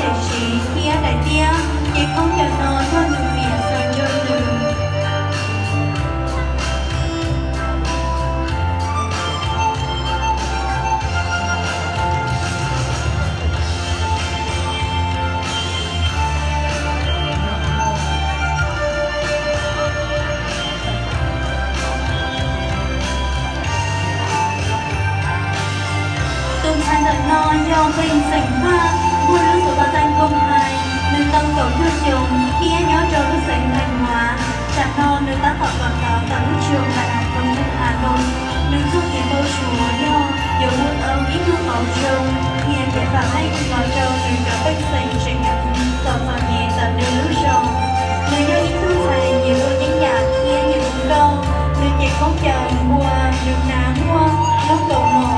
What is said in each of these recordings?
daim sev thiab daim tiab, ces khaub ncaws no yog nws piam xaws ntsug nws. Tus ntxhais ntawm no yog npe xeem Paj, muaj lub xov xeem Koo Hais, nws tau kaum cuaj xyoos thiab nyob rau lub xeev Thanh Hóa. Tsam no nws tab tom kawm ntawv ntawm lub trường Đại học Công nghệ Hà Nội. Nws txoj kev npau suav yog yuav ua tau ib tug qauv zoo, nyias kev vam meej los rau nws cov pej xeem tseem ceeb txom txom nyem ntawm nws lub zos. Nws yog ib tug ntxhais nyiam ua yeeb yam thiab nyiam ua nkauj. Nws cev khaub ncaws uas nws hnav muaj lub kaus mom,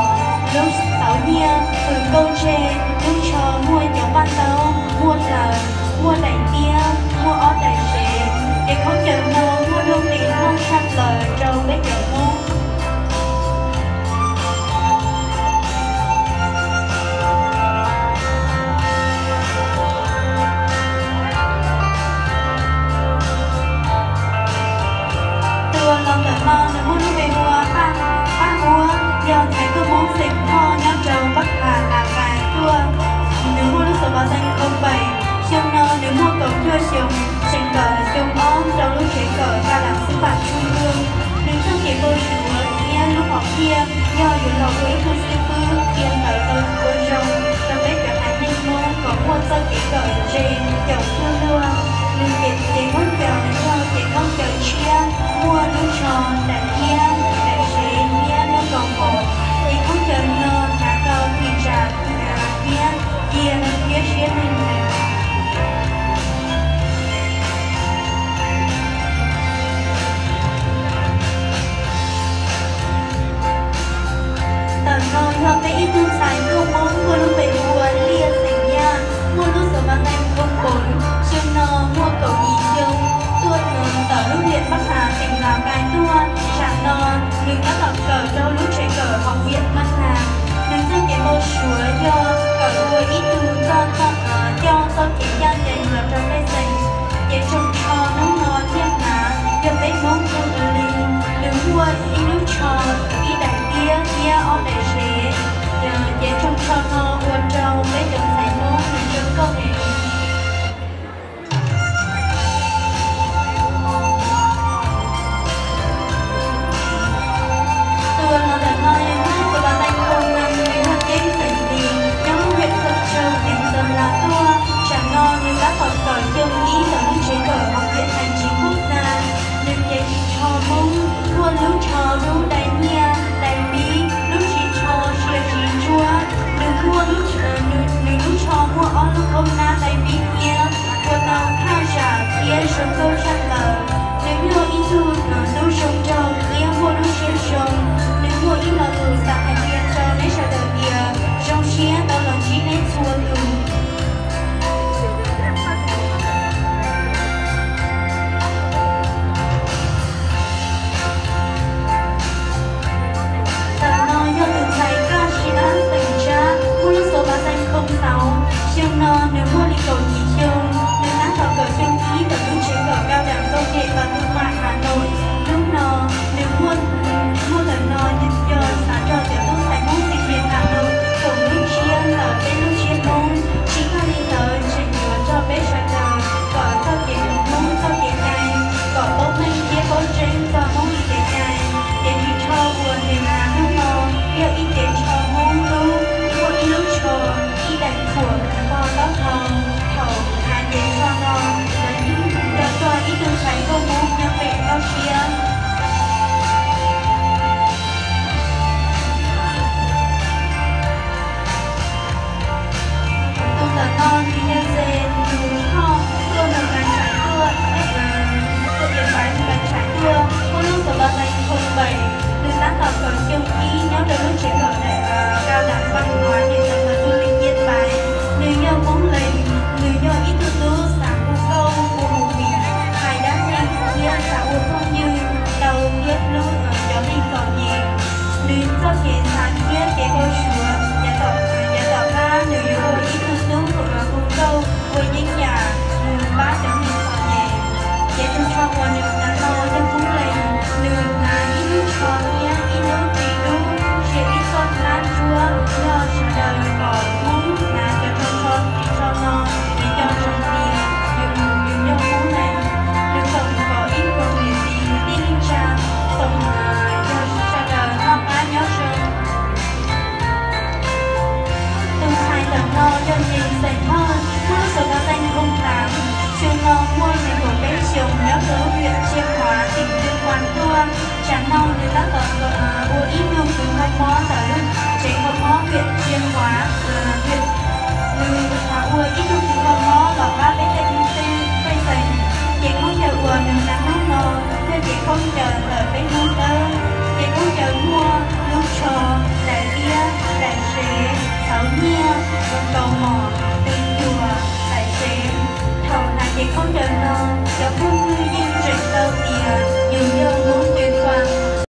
lub tauv nyiaj, hws nkauj ntseg, lub tsho muaj cov paj ntaub, muaj hlaws, muaj daim tiab, muaj ob daim sev. Ces khaub ncaws no muaj nuj nqis loj tshaj plaws rau peb cov Hmoob. Tus uas los ntawm no nws muaj lub npe hu ua Paj, Paj Huab, yog ntxhais tuaj Hmoob xeem Thoj nyob rau Bắc Hà, Lào Cai tuaj. Nws muaj lub xov xov xeem Koo Pem, xyoo no nws muaj kaum cuaj xyoo, tseem kawm xyoo ob rau lub tsev kawm Cao đẳng Sư phạm Trung ương. Nws txoj kev npau suav thiab lub hom phiaj yog yuav los ua ib tug xib fwb qhia ntawv rau ua zoo rau peb cov haiv neeg Hmoob kom muaj txoj kev kawm ntse caum cuag luag. Nws cev khaub ncaws yog cev khaub ncaws tshiab muaj lub tsho, daim tiab, daim sev thiab lub kaus mom. Ces khaub ncaws no hnav tau thim tsam thiab cia thiab siab leej heev. Ntawm no yog peb ib tug ntxhais tuaj Hmoob muaj lub npe hu ua Liaj xeem Yaj, muaj lub xov xeem Koo Pem, xyoo no muaj kaum yim xyoo, tuaj ntawm lub huyện Bắc Hà, tỉnh Lào Cai tuaj. Tsam no nws tab tom kawm rau lub tsev kawm học viện ngân hàng. Nws txoj kev npau suav yog kawm ua ib tug txoj, coj txoj kev ncaj ncees los rau pej xeem. Cev tsoos tsho hnub no thiaj hnav yog peb Hmoob txuj ua li. Nws muaj ib lub tsho, ib daim tiab thiab ob daim sev. Cev tsoos tsho no ua rau peb cov ntxhais Hmoob nws zoo nkauj heev. No yog Nis xeem Hawj, muaj lub xov tooj xeem Hoo Thaav, xyoo no muaj nees nkaum peb xyoos, nyob rau lub hiam Tsiaj Huav, teem Tuyên Quang tuaj. Tsam no nws tab tom ua ib nyuag kws hau mob ntawm lub tsev hau mob hiam Tsiaj Huav.